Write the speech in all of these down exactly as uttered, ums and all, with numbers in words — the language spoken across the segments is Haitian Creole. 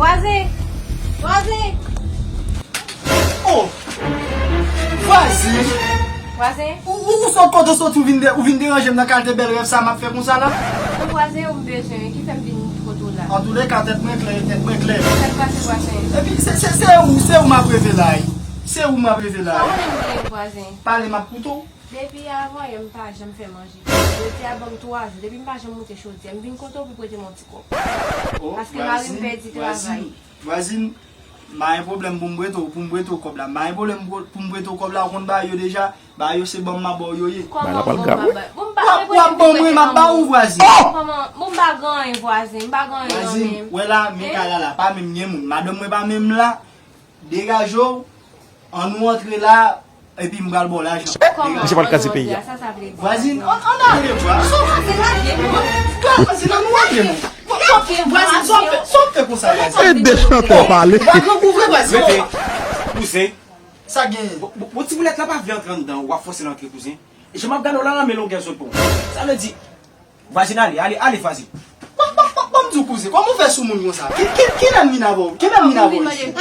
Vwazen! Vwazen! Oh! Vwazen! Vwazen! Ou, ou, ou sot kote w soti, ou vin, de, ou vin deranje m nan kalite bèl rèv sa m ap fè konsa la? Mwen vwazen yo m bezwen, ki fè m vin kote w la? Antouleka, tèt mwen klè, tèt mwen klè. Sa k pase vwazen? Epi, se, se, se ou, se ou m ap reve la, wi. Se ou m ap reve la, Sa wi. w gen vwazen? Pale, m ap koute w. Depi avan yè m pa janm fè manje. Jodi a ban m twa jou. Depi m pa janm moute chodyè. M vin kote w pou prete m yon ti kòb. Paske mari m pèdi travay. Vwazin, m pa gen pwoblèm pou m prete w, pou m prete w kòb la. M pa gen pwoblèm pou, pou m prete w kòb la, ou konn bagay yo deja. Bagay yo se ban m m ap ba w yo ye. Kòman ban m m ap ba? Bon, m pa W ap, w ap ban mwen, m ap ba ou vwazin. Kòman? Bon, m pa gen anyen vwazen, m pa gen anyen nan men m. Vwazin, wè la, men kay la la, pa menm gen moun. Madanm mwen pa menm la, degaje w, ann nou antre la, epi m pral ba w lajan. Kòman? Misye pral kraze peyi a. Sa, sa vle di? Vwazin, ann, ann ale vwa. Sa w pase la, vye mwen. Vwazin, ann nou antre non. Vwazin, sa w fè, sa w fè konsa, vwazin? E de chantè pale. Ou pa grangou vre, vwazin. Rete, kouzen. Sa genyen? Bon, bon, bon, ti boulèt la pa vle antre anndan, w ap fòse l antre, kouzen. E jan m ap gade w la, nan men longueur zot bon. Sa vle di, vwazin, ale, ale, ale, vwazin. Ban m di w, kouzen, kòman w fè sou moun konsa? Ki, ki, ki lè m vin avè w? Ki lè m vin avè w isit?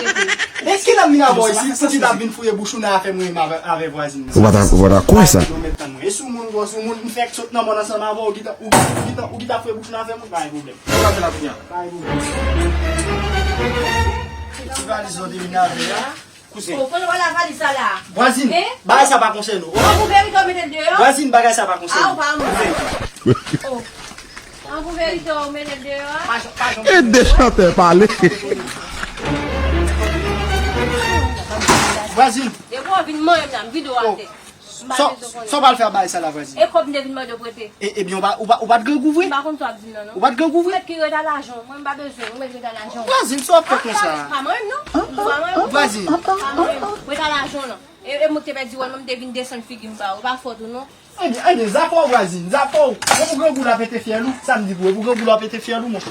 E ki lè m vin avè w isit pou di l ap vin fouye bouch ou nan afè mwen menm avè, avè vwazin nan? Ou pa ta, ou pa ta kwè sa. Yo mèt tann mwen. E sou moun, gwo sou moun, m fèk sot nan mòn ansanm avè w, ou gentan, ou gentan, ou gentan fouye bouch ou nan afè moun, pa gen pwoblèm. Sa w ap fè la kounye a? Pa gen pwoblèm. Ti valiz ou te vin avè a. Kouzen. Ou konn wè la valiz sa la? Vwazin, Eh? Bagay sa pa konsène w. An pou verite w mete l deyò? Vwazin, bagay sa pa konsène A, ou w. pa moun. Oh. An pou verite w mete l deyò a? Pa jan, pa jan. E de chantè pale. Vwazin, Depi w vin manyen m la, m vide w atè. M pa sa, bezwen konnen. Sa w pral fè ak bagay sa la, vwazin? E kòb m te vin mande w prete. E, ebyen, ou pa, ou pa, ou pa t grangou vre? M pa konn sa w ap di m nan, non. Ou pa t grangou vre? Ou mèt ki reta lajan. Mwen, m pa bezwen. Ou mèt reta lajan. Vwazin, sa w ap fè konsa? Pa mwen menm, non. Pa mwen menm. Vwazin. Pa mwen menm. Reta lajan, non. E, e mwen te pèdi wè, mwen, m te vin desann figi m ba ou. Pa fòt ou, non. Ebyen, ebyen, zafè w, vwazin, zafè w. Mwen pou grangou la pete fyèl ou, sa m di pou ou, pou grangou la pete fyèl ou, monchè.